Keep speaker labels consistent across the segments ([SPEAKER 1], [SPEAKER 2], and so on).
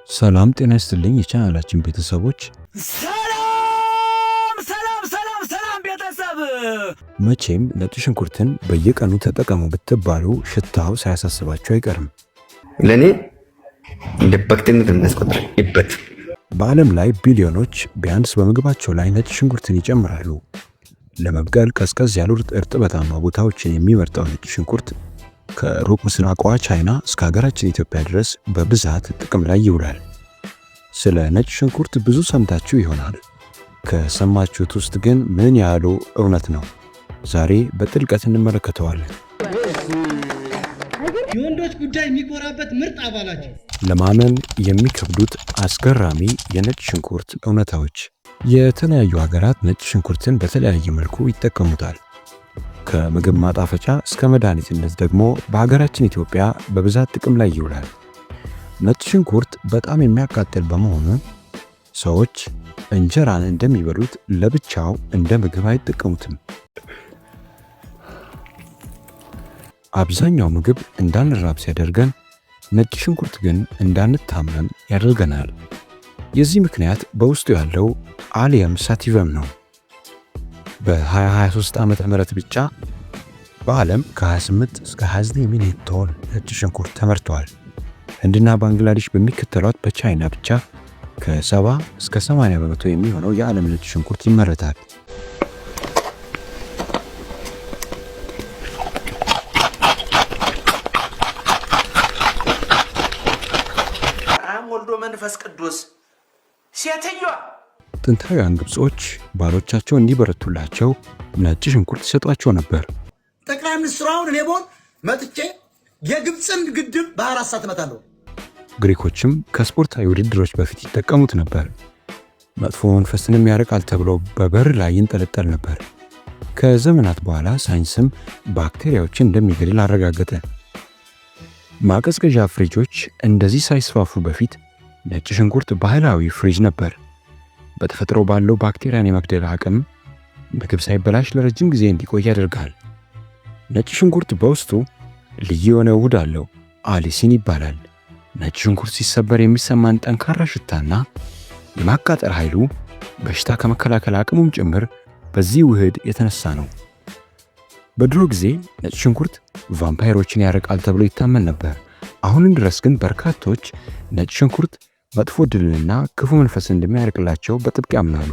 [SPEAKER 1] ሰላም ጤና ይስጥልኝ የቻናላችን ቤተሰቦች።
[SPEAKER 2] ሰላም ሰላም ሰላም ሰላም ቤተሰብ።
[SPEAKER 1] መቼም ነጭ ሽንኩርትን በየቀኑ ተጠቀሙ ብትባሉ ሽታው ሳያሳስባችሁ አይቀርም።
[SPEAKER 3] ለእኔ እንደ በክትነት የሚያስቆጥረኝ ይበት።
[SPEAKER 1] በዓለም ላይ ቢሊዮኖች ቢያንስ በምግባቸው ላይ ነጭ ሽንኩርትን ይጨምራሉ። ለመብቀል ቀዝቀዝ ያሉ እርጥበታማ ቦታዎችን የሚመርጠው ነጭ ሽንኩርት ከሩቅ ምስራቋ ቻይና እስከ ሀገራችን ኢትዮጵያ ድረስ በብዛት ጥቅም ላይ ይውላል። ስለ ነጭ ሽንኩርት ብዙ ሰምታችሁ ይሆናል። ከሰማችሁት ውስጥ ግን ምን ያህሉ እውነት ነው? ዛሬ በጥልቀት እንመለከተዋለን።
[SPEAKER 4] የወንዶች ጉዳይ የሚኮራበት ምርጥ አባላቸው።
[SPEAKER 1] ለማመን የሚከብዱት አስገራሚ የነጭ ሽንኩርት እውነታዎች። የተለያዩ ሀገራት ነጭ ሽንኩርትን በተለያየ መልኩ ይጠቀሙታል። ከምግብ ማጣፈጫ እስከ መድኃኒትነት ደግሞ በሀገራችን ኢትዮጵያ በብዛት ጥቅም ላይ ይውላል። ነጭ ሽንኩርት በጣም የሚያቃጥል በመሆኑ ሰዎች እንጀራን እንደሚበሉት ለብቻው እንደ ምግብ አይጠቀሙትም። አብዛኛው ምግብ እንዳንራብ ሲያደርገን፣ ነጭ ሽንኩርት ግን እንዳንታመም ያደርገናል። የዚህ ምክንያት በውስጡ ያለው Allium sativum ነው። በ2023 ዓመተ ምህረት ብቻ በዓለም ከ28 እስከ 29 ሚሊዮን ቶን ነጭ ሽንኩርት ተመርተዋል። ህንድና ባንግላዴሽ በሚከተሏት በቻይና ብቻ ከ70 እስከ 80% የሚሆነው የዓለም ነጭ ሽንኩርት ይመረታል።
[SPEAKER 2] አብ ወልዶ መንፈስ ቅዱስ ሴትዮዋ።
[SPEAKER 1] ጥንታውያን ግብጾች ባሎቻቸው እንዲበረቱላቸው ነጭ ሽንኩርት ይሰጧቸው ነበር።
[SPEAKER 5] ጠቅላይ ሚኒስትሩ አሁን እኔ ብሆን መጥቼ የግብፅን ግድብ በ4 ሰዓት እመታለሁ።
[SPEAKER 1] ግሪኮችም ከስፖርታዊ ውድድሮች በፊት ይጠቀሙት ነበር። መጥፎ መንፈስንም ያርቃል ተብሎ በበር ላይ ይንጠለጠል ነበር። ከዘመናት በኋላ ሳይንስም ባክቴሪያዎችን እንደሚገድል አረጋገጠ። ማቀዝቀዣ ፍሪጆች እንደዚህ ሳይስፋፉ በፊት ነጭ ሽንኩርት ባህላዊ ፍሪጅ ነበር። በተፈጥሮ ባለው ባክቴሪያን የመግደል አቅም ምግብ ሳይበላሽ ለረጅም ጊዜ እንዲቆይ ያደርጋል። ነጭ ሽንኩርት በውስጡ ልዩ የሆነ ውህድ አለው፣ allicin ይባላል። ነጭ ሽንኩርት ሲሰበር የሚሰማን ጠንካራ ሽታና የማቃጠል ኃይሉ በሽታ ከመከላከል አቅሙም ጭምር በዚህ ውህድ የተነሳ ነው። በድሮ ጊዜ ነጭ ሽንኩርት ቫምፓይሮችን ያርቃል ተብሎ ይታመን ነበር። አሁንም ድረስ ግን በርካቶች ነጭ ሽንኩርት መጥፎ ዕድልንና ክፉ መንፈስን እንደሚያርቅላቸው በጥብቅ ያምናሉ።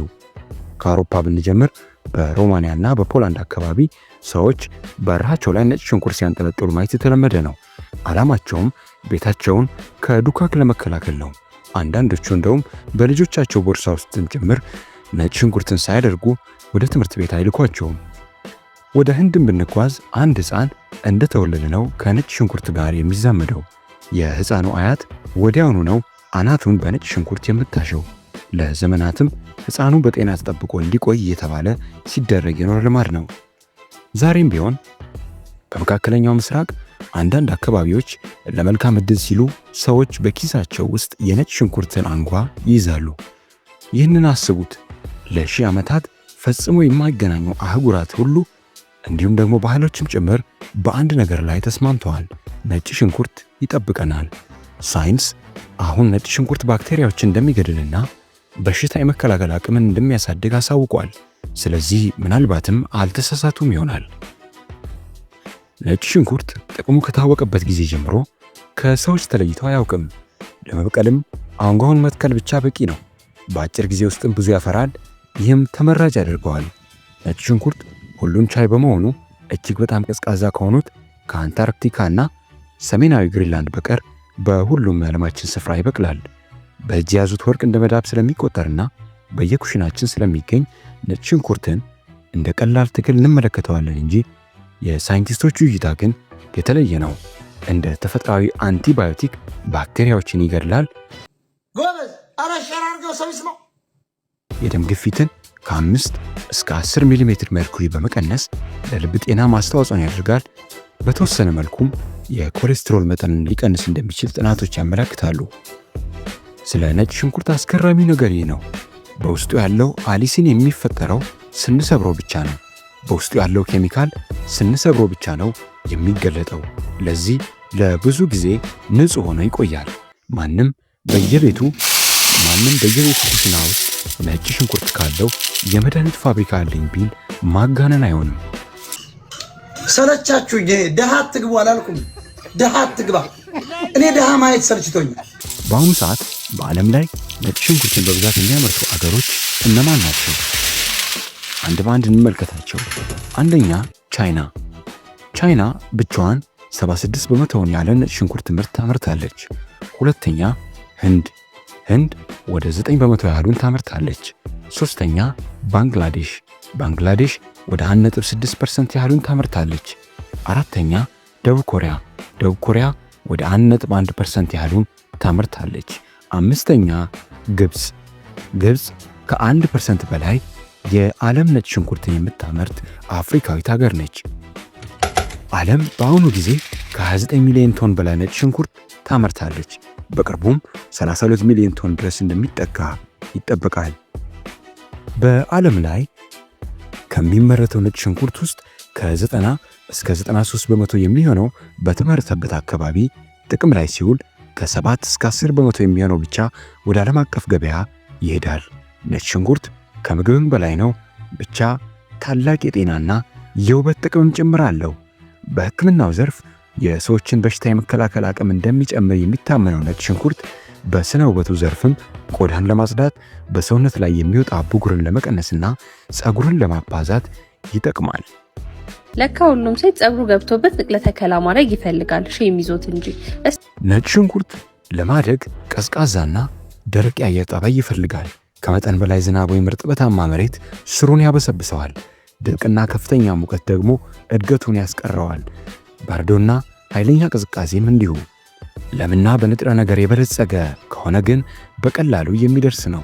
[SPEAKER 1] ከአውሮፓ ብንጀምር በሮማንያና በፖላንድ አካባቢ ሰዎች በራቸው ላይ ነጭ ሽንኩርት ሲያንጠለጥሉ ማየት የተለመደ ነው። ዓላማቸውም ቤታቸውን ከዱካክ ለመከላከል ነው። አንዳንዶቹ እንደውም በልጆቻቸው ቦርሳ ውስጥም ጭምር ነጭ ሽንኩርትን ሳያደርጉ ወደ ትምህርት ቤት አይልኳቸውም። ወደ ህንድም ብንጓዝ አንድ ሕፃን እንደተወለደ ነው ከነጭ ሽንኩርት ጋር የሚዛመደው። የሕፃኑ አያት ወዲያውኑ ነው አናቱን በነጭ ሽንኩርት የምታሸው። ለዘመናትም ሕፃኑ በጤና ተጠብቆ እንዲቆይ እየተባለ ሲደረግ የኖረ ልማድ ነው። ዛሬም ቢሆን በመካከለኛው ምስራቅ አንዳንድ አካባቢዎች ለመልካም ዕድል ሲሉ ሰዎች በኪሳቸው ውስጥ የነጭ ሽንኩርትን አንጓ ይይዛሉ። ይህንን አስቡት። ለሺህ ዓመታት ፈጽሞ የማይገናኙ አህጉራት ሁሉ እንዲሁም ደግሞ ባህሎችም ጭምር በአንድ ነገር ላይ ተስማምተዋል። ነጭ ሽንኩርት ይጠብቀናል። ሳይንስ አሁን ነጭ ሽንኩርት ባክቴሪያዎችን እንደሚገድልና በሽታ የመከላከል አቅምን እንደሚያሳድግ አሳውቋል። ስለዚህ ምናልባትም አልተሳሳቱም ይሆናል። ነጭ ሽንኩርት ጥቅሙ ከታወቀበት ጊዜ ጀምሮ ከሰዎች ተለይቶ አያውቅም። ለመብቀልም አንጓውን መትከል ብቻ በቂ ነው። በአጭር ጊዜ ውስጥም ብዙ ያፈራል። ይህም ተመራጭ ያደርገዋል። ነጭ ሽንኩርት ሁሉን ቻይ በመሆኑ እጅግ በጣም ቀዝቃዛ ከሆኑት ከአንታርክቲካ እና ሰሜናዊ ግሪንላንድ በቀር በሁሉም የዓለማችን ስፍራ ይበቅላል። በእጅ የያዙት ወርቅ እንደ መዳብ ስለሚቆጠርና በየኩሽናችን ስለሚገኝ ነጭ ሽንኩርትን እንደ ቀላል ትክል እንመለከተዋለን እንጂ የሳይንቲስቶቹ እይታ ግን የተለየ ነው። እንደ ተፈጥሯዊ አንቲባዮቲክ ባክቴሪያዎችን ይገድላል።
[SPEAKER 5] ጎበዝ፣ ኧረ share አድርገው ሰው ይስማው።
[SPEAKER 1] የደም ግፊትን ከ5 እስከ 10 ሚሜ ሜርኩሪ በመቀነስ ለልብ ጤና ማስተዋጽኦን ያደርጋል። በተወሰነ መልኩም የኮሌስትሮል መጠንን ሊቀንስ እንደሚችል ጥናቶች ያመለክታሉ። ስለ ነጭ ሽንኩርት አስገራሚው ነገር ይህ ነው። በውስጡ ያለው allicin የሚፈጠረው ስንሰብረው ብቻ ነው። በውስጡ ያለው ኬሚካል ስንሰብረው ብቻ ነው የሚገለጠው። ለዚህ ለብዙ ጊዜ ንጹህ ሆኖ ይቆያል። ማንም በየቤቱ ማንም በየቤቱ ኩሽና ውስጥ ነጭ ሽንኩርት ካለው የመድኃኒት ፋብሪካ አለኝ ቢል ማጋነን አይሆንም።
[SPEAKER 5] ሰለቻችሁ። ይሄ ድሃ አትግቡ አላልኩም። ድሃ አትግባ። እኔ ድሃ ማየት ሰልችቶኛል።
[SPEAKER 1] በአሁኑ ሰዓት በዓለም ላይ ነጭ ሽንኩርትን በብዛት የሚያመርቱ አገሮች እነማን ናቸው? አንድ በአንድ እንመልከታቸው። አንደኛ፣ ቻይና። ቻይና ብቻዋን 76 በመቶውን ያለ ነጭ ሽንኩርት ምርት ታመርታለች። ሁለተኛ፣ ህንድ። ህንድ ወደ 9% ያህሉን ታመርታለች። ሶስተኛ፣ ባንግላዴሽ። ባንግላዴሽ ወደ 1.6% ያህሉን ታመርታለች። አራተኛ፣ ደቡብ ኮሪያ። ደቡብ ኮሪያ ወደ 1.1% ያህሉን ታመርታለች። አምስተኛ፣ ግብፅ። ግብፅ ከ1% በላይ የዓለም ነጭ ሽንኩርትን የምታመርት አፍሪካዊት ሀገር ነች። ዓለም በአሁኑ ጊዜ ከ29 ሚሊዮን ቶን በላይ ነጭ ሽንኩርት ታመርታለች። በቅርቡም 32 ሚሊዮን ቶን ድረስ እንደሚጠጋ ይጠበቃል። በዓለም ላይ ከሚመረተው ነጭ ሽንኩርት ውስጥ ከ90 እስከ 93% የሚሆነው በተመረተበት አካባቢ ጥቅም ላይ ሲውል ከ7 እስከ 10% የሚሆነው ብቻ ወደ ዓለም አቀፍ ገበያ ይሄዳል። ነጭ ሽንኩርት ከምግብም በላይ ነው። ብቻ ታላቅ የጤናና የውበት ጥቅምም ጭምር አለው። በሕክምናው ዘርፍ የሰዎችን በሽታ የመከላከል አቅም እንደሚጨምር የሚታመነው ነጭ ሽንኩርት በስነ ውበቱ ዘርፍም ቆዳን ለማጽዳት፣ በሰውነት ላይ የሚወጣ ብጉርን ለመቀነስና ፀጉርን ለማባዛት ይጠቅማል።
[SPEAKER 6] ለካ ሁሉም ሴት ጸጉሩ ገብቶበት ንቅለ ተከላ ማድረግ ይፈልጋል፣ shame ይዞት እንጂ።
[SPEAKER 1] ነጭ ሽንኩርት ለማደግ ቀዝቃዛና ደረቅ የአየር ጠባይ ይፈልጋል። ከመጠን በላይ ዝናብ ወይም እርጥበታማ መሬት ስሩን ያበሰብሰዋል። ድርቅና ከፍተኛ ሙቀት ደግሞ እድገቱን ያስቀረዋል። በረዶና ኃይለኛ ቅዝቃዜም እንዲሁ። ለምና በንጥረ ነገር የበለጸገ ከሆነ ግን በቀላሉ የሚደርስ ነው።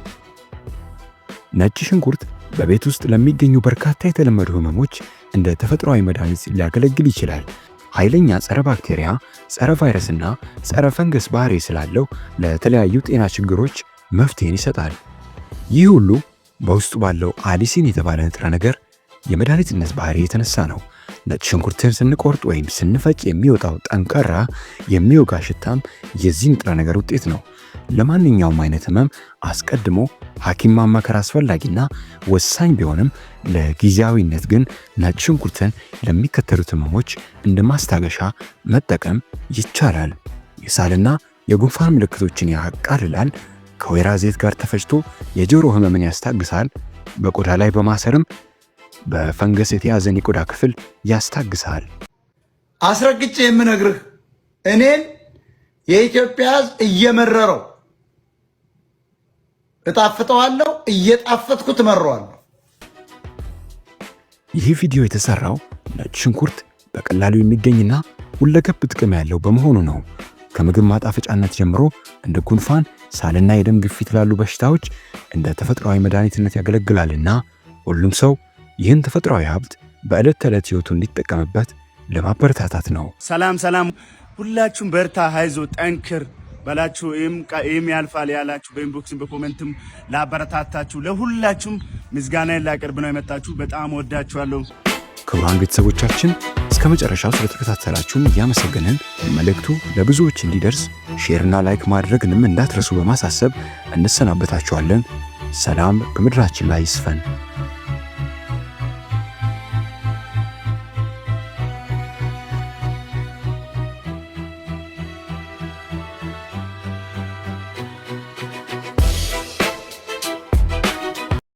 [SPEAKER 1] ነጭ ሽንኩርት በቤት ውስጥ ለሚገኙ በርካታ የተለመዱ ህመሞች እንደ ተፈጥሯዊ መድኃኒት ሊያገለግል ይችላል። ኃይለኛ ጸረ ባክቴሪያ፣ ጸረ ቫይረስና ጸረ ፈንገስ ባህሪ ስላለው ለተለያዩ ጤና ችግሮች መፍትሄን ይሰጣል። ይህ ሁሉ በውስጡ ባለው allicin የተባለ ንጥረ ነገር የመድኃኒትነት ባህሪ የተነሳ ነው። ነጭ ሽንኩርትን ስንቆርጥ ወይም ስንፈጭ የሚወጣው ጠንካራ የሚወጋ ሽታም የዚህ ንጥረ ነገር ውጤት ነው። ለማንኛውም አይነት ህመም አስቀድሞ ሐኪም ማማከር አስፈላጊና ወሳኝ ቢሆንም ለጊዜያዊነት ግን ነጭ ሽንኩርትን ለሚከተሉት ህመሞች እንደ ማስታገሻ መጠቀም ይቻላል። የሳልና የጉንፋን ምልክቶችን ያቃልላል። ከወይራ ዘይት ጋር ተፈጭቶ የጆሮ ህመምን ያስታግሳል። በቆዳ ላይ በማሰርም በፈንገስ የተያዘን የቆዳ ክፍል ያስታግሳል።
[SPEAKER 5] አስረግጬ የምነግርህ እኔን የኢትዮጵያ ሕዝብ እየመረረው እጣፍጠዋለሁ፣ እየጣፈጥኩት እመረዋለሁ።
[SPEAKER 1] ይህ ቪዲዮ የተሰራው ነጭ ሽንኩርት በቀላሉ የሚገኝና ሁለገብ ጥቅም ያለው በመሆኑ ነው። ከምግብ ማጣፈጫነት ጀምሮ እንደ ጉንፋን፣ ሳልና የደም ግፊት ላሉ በሽታዎች እንደ ተፈጥሯዊ መድኃኒትነት ያገለግላልና ሁሉም ሰው ይህን ተፈጥሯዊ ሀብት በዕለት ተዕለት ሕይወቱ እንዲጠቀምበት ለማበረታታት ነው።
[SPEAKER 7] ሰላም ሰላም፣ ሁላችሁም በርታ፣ አይዞ፣ ጠንክር በላችሁ። ይህም ያልፋል ያላችሁ በ inbox ም በ comment ም ላበረታታችሁ ለሁላችሁም ምስጋናዬን ላቀርብ ነው የመጣችሁ። በጣም ወዳችኋለሁ።
[SPEAKER 1] ክቡራን ቤተሰቦቻችን፣ እስከ መጨረሻው ስለተከታተላችሁን እያመሰገንን መልእክቱ ለብዙዎች እንዲደርስ share ና like ማድረግንም እንዳትረሱ በማሳሰብ እንሰናበታችኋለን። ሰላም በምድራችን ላይ ይስፈን።